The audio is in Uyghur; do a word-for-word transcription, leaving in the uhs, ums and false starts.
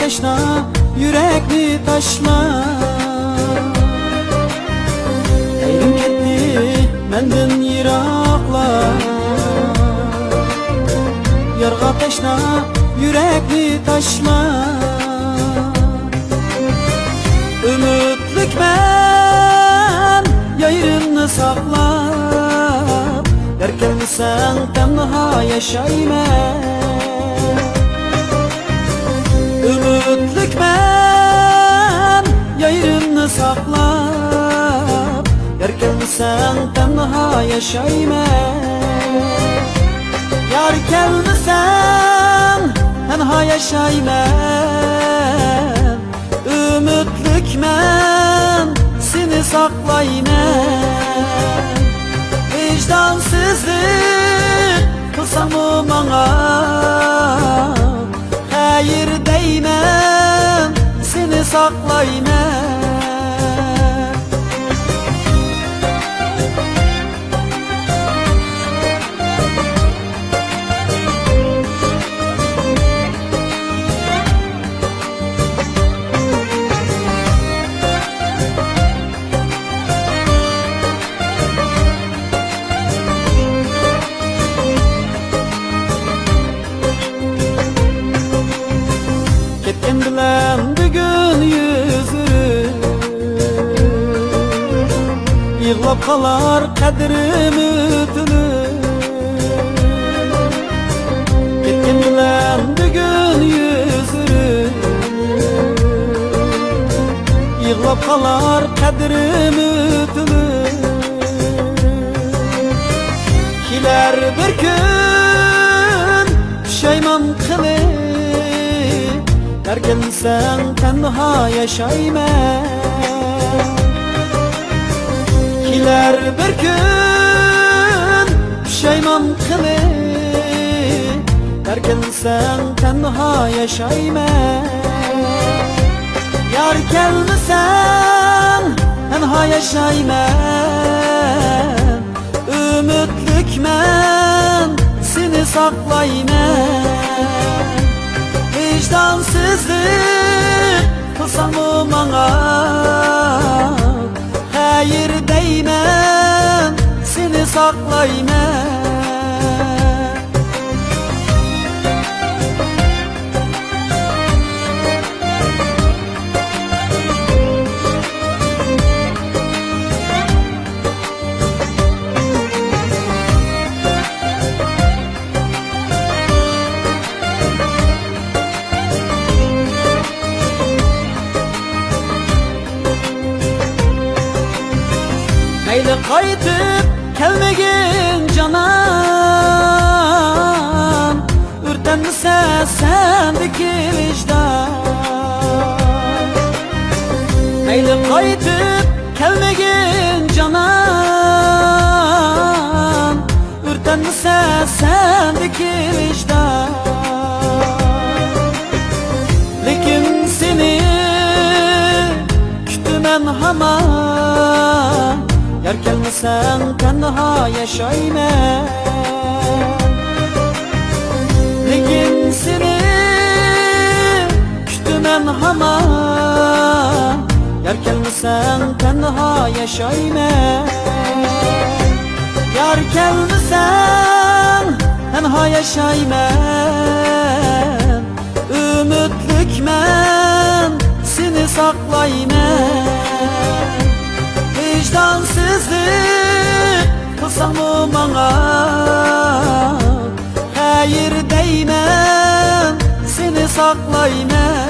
تەشنا يۈرەكنى تاشلاپ، ئەيلىپ كەتتى مەندىن يىراقلار. يارغا تەشنا يۈرەكنى تاشلاپ، ئۈمىدلىكمەن يايرىمنى ساقلاپ، يار كەلمىسەڭ تەنھا ياشايمەن. ئۈمىدلىكمەن يايرىمنى ساقلاپ، يار كەلمىسەڭ تەنھا ياشايمەن. يار كەلمىسەڭ تەنھا ياشايمەن. ئۈمىدلىكمەن، سېنى ساقلايمەن. ۋىجدانسىزلىق قىلساڭمۇ ماڭا خەير دەيمەن، سېنى ساقلايمەن. كەتكەن بىلەن بۈگۈن يۈزلىرىم، يىغلاپ قالار قەدرىم ئۆتۈلۈپ. كەتكەن بىلەن بۈگۈن يۈزلىرىم، يىغلاپ قالار قەدرىم ئۆتۈلۈپ. كېلەر بىر كۈن پۇشايمان قىلىپ، يار كەلمىسەڭ تەنھا ياشايمەن. كېلەر بىر كۈن پۇشايمان قىلىپ، يار كەلمىسەڭ تەنھا ياشايمەن. يار كەلمىسەڭ تەنھا ياشايمەن. ئۈمىدلىكمەن، سېنى ساقلايمەن. ۋىجدانسىزلىق قىلساڭمۇ ماڭا خەير دەيمەن، سېنى ساقلايمەن. مەيلى قايتىپ كەلمىگىن جانان، ئۆرتەنمىسە سەندىكى ۋىجدان. مەيلى قايتىپ كەلمىگىن جانان، ئۆرتەنمىسە سەندىكى ۋىجدان. لېكىن سېنى كۈتىمەن ھامان، يار كەلمىسەڭ تەنھا ياشايمەن. لېكىن سېنى كۈتىمەن ھامان، يار كەلمىسەڭ تەنھا ياشايمەن. يار كەلمىسەڭ تەنھا ياشايمەن. ئۈمىدلىكمەن، سېنى ساقلايمەن. ۋىجدانسىزلىق قىلساڭمۇ ماڭا خەير دەيمەن، سېنى ساقلايمەن.